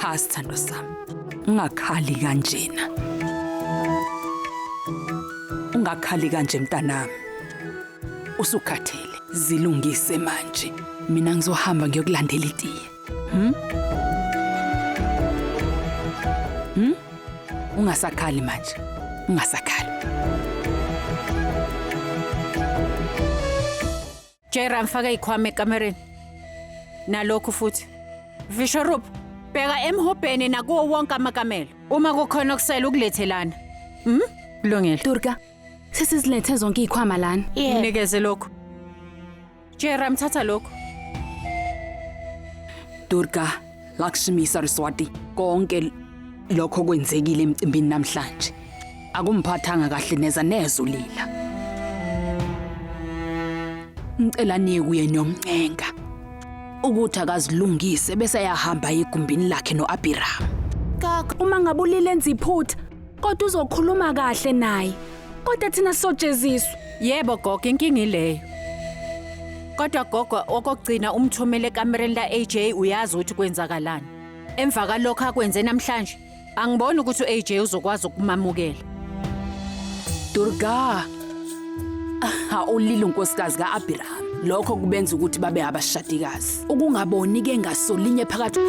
Cha sithando sami. Ungakhali kanjena. Ungakhali kanje mntanami. Usukhathele. Zilungise manje. Mina ngizohamba ngiyokulandela itiye. Ungasakhali manje. Ungasakhali. Jairam faka ikhwama ekamereni. Nalokhu futhi. Vishorup, bheka emhubheni nakuwo wonke amakamelo. Uma kukhona okusele ukulethelana. Kulungile. Durga, sesizilethe zonke izikhwama lana. Yebo. Nikeze lokhu. Jairam thatha lokhu. Durga, Lakshmi Saraswati, konke lokho kwenzekile emcimbini namhlanje. Akumphathanga kahle neza nezo Lila. Ngicela niye kuye niyomncenga ukuthi akazilungise bese eyahamba egumbini lakhe noAbhiram. Gogo, Uma ngabe uLila enza iphutha, kodwa uzokhuluma kahle naye. Kodwa thina sojeziswa. Yebo gogo, inkinga ileyo. Kodwa gogo okugcina umthumele ekamereni la AJ uyazi ukuthi kwenzakalani. Emva kalokho akwenze namhlanje, angiboni ukuthi uAJ uzokwazi ukumamukela. Durga. Ha uLila unkosikazi kaAbhiram. Lokho kubenza ukuthi babe abashadikazi. Ukungaboni ke ngasolinye phakathi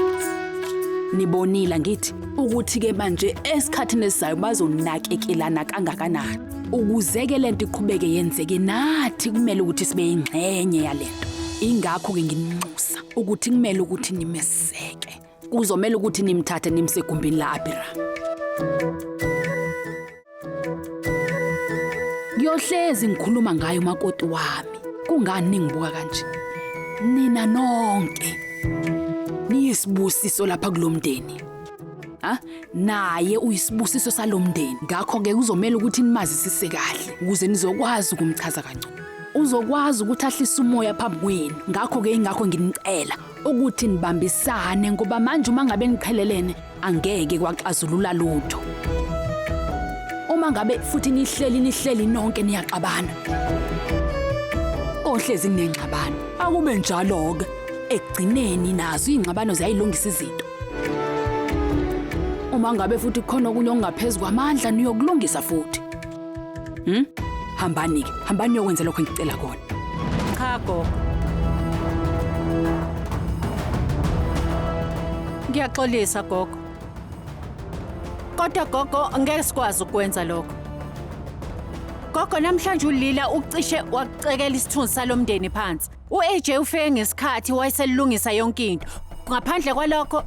Nibonile ngithi ukuthi ke manje esikhathini esizayo bazonakekelana kangakanani. Ukuze ke lento iqhubeke yenzeke nathi kumele ukuthi sibe ingxenye yalento. Ingakho ke ngininxusa ukuthi kumele ukuthi nimeseke. Kuzomela ukuthi nimthathe nimse egumbini la Abhiram. Ngiyohlezi ngikhuluma ngayo umakoti wami. Kungani ningibuka kanje? Nina nonke niyisibusiso lapha kulomndeni. Ha? Naye uyisibusiso salomndeni. Ngakho ke kuzomela ukuthi nimazisise kahle ukuze nizokwazi ukumchaza kangcono. Uzokwazi ukuthi ahlise umoya phambi kwenu. Ngakho ke ingakho nginicela ukuthi nibambisane ngoba manje uma ngabe niqhelelene angeke kwaxazulula lutho. Uma ngabe futhi nihleli nihleli nonke niyaxabana. Kohlezi kunengxabano. Akube njalo ke. Ekugcineni nazo ingxabano ziyayilungisa izinto. Uma ngabe futhi kukhona okunye okungaphezulu kwamandla niyokulungisa futhi. Hambani ke, hambani niyokwenza lokho engicela kona. Cha gogo. Ngiyaxolisa gogo. Kodwa gogo ngeke sikwazi ukwenza lokho. Gogo namhlanje uLila ucishe wacekela isithunzi salomndeni phansi. UAJ ufike ngesikhathi wayeselungisa yonke into. Ngaphandle kwalokho,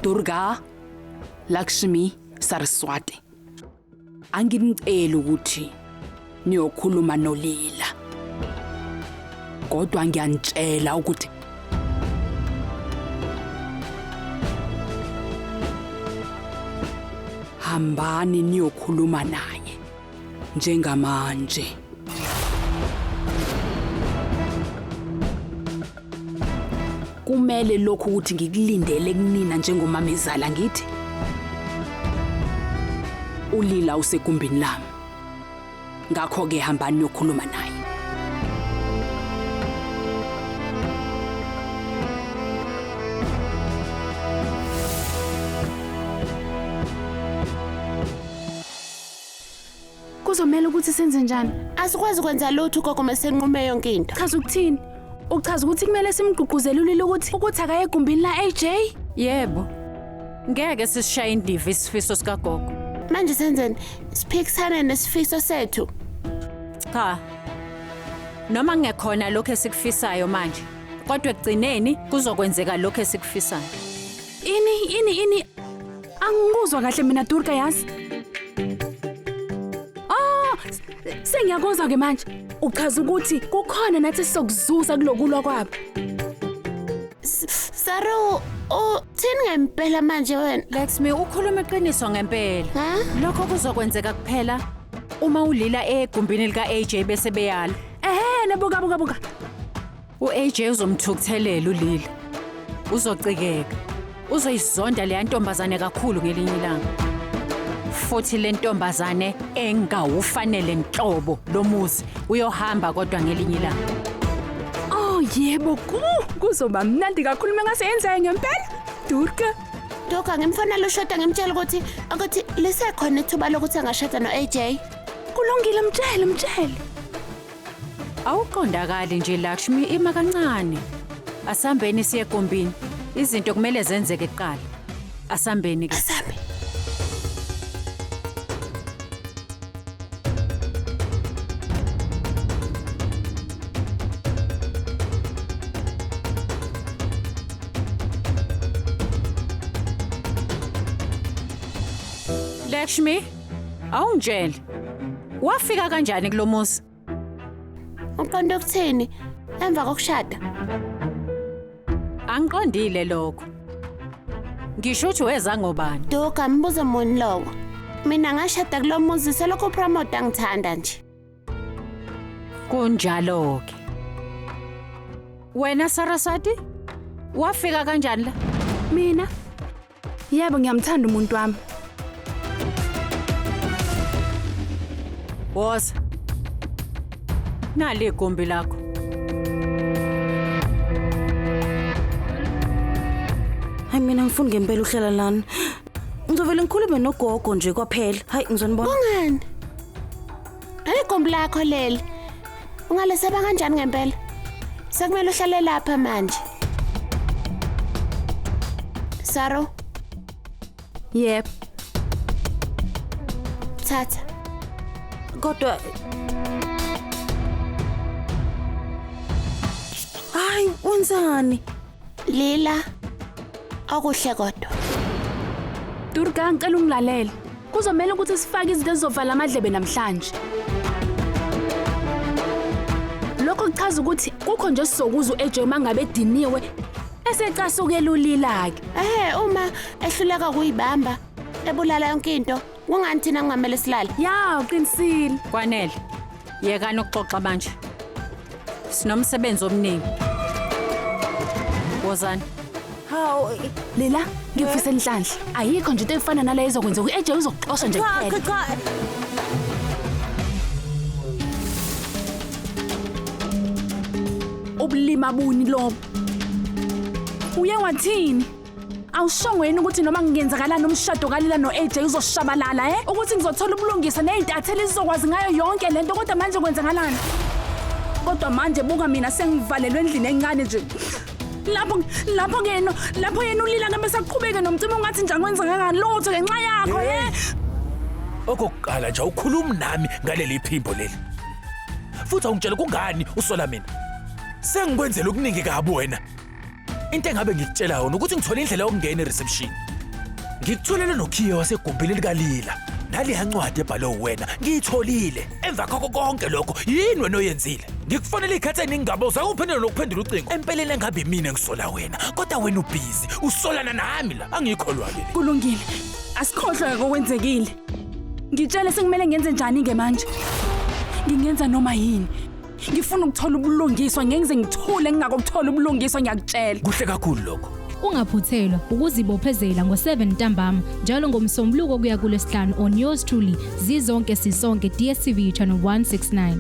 Durga, Lakshmi, Saraswati. Anginiceli ukuthi niyokhuluma noLila. Kodwa ngiyanitshela ukuthi hambani niyokhuluma naye njengamanje. Kumele lokhu ukuthi ngikulindele kunina njengomamezala ngithi uLila usegumbini lami. Ngakho ke hambani niyokhuluma naye. Kuzomela ukuthi senze njani? Asikwazi kwenza lutho gogo masenqume yonke into. Chaza ukuthini? Uchaza ukuthi kumele simgqugquzele uLila ukuthi akaye egumbini la AJ? Yebo. Ngeke sisishaye indiva isifiso sikagogo. Manje senzeni? Siphikisane nesifiso sethu. Cha. Noma kungekhona lokho esikufisayo manje, kodwa ekugcineni kuzokwenzeka lokho esikufisayo. Ini ini ini angikuzwa kahle mina Durga yazi. Ah, sengiyakuzwa ke manje. Uchaza ukuthi kukhona nathi sizokuzuza kulokulwa kwabo. Saru, uthini ngempela manje wena? Lakshmi ukhuluma iqiniso ngempela. Ha? Lokho kuzokwenzeka kuphela uma uLila egumbini lika AJ bese beyala. Ehhe, buka buka buka. U-AJ uzomthukuthelela uLila. Uzocikeka. Uzoyizonda leya ntombazane kakhulu ngelinye ilanga. Futhi le ntombazane engawufanele nhlobo lomuzi uyohamba kodwa ngelinye ilanga. Oh yebo, kuzoba mnandi kakhulu mengase yenzayo ngempela. Durga. Duka ngimfonela ushota ngimtshela ukuthi ukuthi lisekhona ithuba lokuthi angashada no-AJ. Kulungile mtshele mtshele. Awuqondakali nje Lakshmi, ima kancane. Asambeni siye egumbini. Izinto kumele zenzeke kuqala. Asambeni ke. Asambe. Lakshmi, awungitshele. Wafika kanjani kulomuzi? Uqonde ukuthini emva kokushada? Angiqondile lokho. Ngisho ukuthi weza ngobani? Duka mbuzo muni lowo? Mina ngashada kulo muzi selokhu uPromote angithanda nje. Kunjalo ke. Wena Saraswati, wafika kanjani la? Mina? Yebo ngiyamthanda umuntu wami. Woza. Nali igumbi lakho. Hayi mina ngifuni ngempela uhlala lana. Ngizovele ngikhulume nogogo nje kwaphela. Hayi ngizonibona. Kungani? Igumbi lakho leli. Ungalesaba kanjani ngempela? Sekumele uhlale lapha manje. Saro, Yebo. thatha. Kodwa Hayi wenzani? Lila. Okuhle kodwa. Durga ngicela ungilalele. Kuzomela ukuthi sifake izinto ezizovala amadlebe namhlanje. Lokho kuchaza ukuthi kukho nje sizokuza u-AJ uma ngabe ediniwe esecasukela ulila ke. Ehhe, uma ehluleka ukuyibamba, ebulala yonke into, kungani thina kungamele silale? Ya, uqinisile. Kwanele. Yekani ukuxoxa manje. Sinomsebenzi omningi. Wozani. Hawu Lila, ngikufisela inhlanhla. Ayikho nje into efana nale ezokwenzeka u-AJ uzokuxosha nje cha kuphela. cha cha. Ubulima buni lobo. Uye wathini? Awushongo yini ukuthi noma kungenzakalani umshado kaLila no-AJ uzoshabalala eh? Ukuthi ngizothola ubulungisa ney'ntatheli zizokwazi ngayo yonke lento kodwa manje kwenzakalani? Kodwa manje buka mina sengivalelwe endlini encane nje. Lapho lapho keno lapho yena uLila ngabe saqhubeke nomcimbi ungathi nje akwenzekanga lutho ngenxa yakho eh? Okokuqala nje awukhulumi nami ngaleli phimbo leli. Futhi awungitshela kungani usola mina. Sengikwenzela okuningi kabi wena. Into engabe ngikutshela yona ukuthi ngithole indlela yokungena ereception. Ngikutholele nokhiye wasegumbini likaLila. Naleya ncwadi ebhalwe wena ngiyitholile. Emva kwakho konke lokho yini wena oyenzile? Ngikufonela ikhathi eningi ngabe uzange uphendule nokuphendula ucingo. Empeleni engabe mina ngisola wena, kodwa wena ubhizi usolana nami la. Angikholwa ke. Kulungile. Asikhohlwe ngokwenzekile. Ngitshele sekumele ngenze njani ke manje? Ngingenza noma yini. Ngifuna ukuthola ubulungiswa, ngeke ngize ngithule ngingakuthola ubulungiswa ngiyakutshela. Kuhle kakhulu lokho. Ungaphuthelwa ukuzibophezela ngo-7 ntambama njalo ngomsombuluko kuya kulwesihlanu on yours truly Zizonke Sisonke DStv channel 169.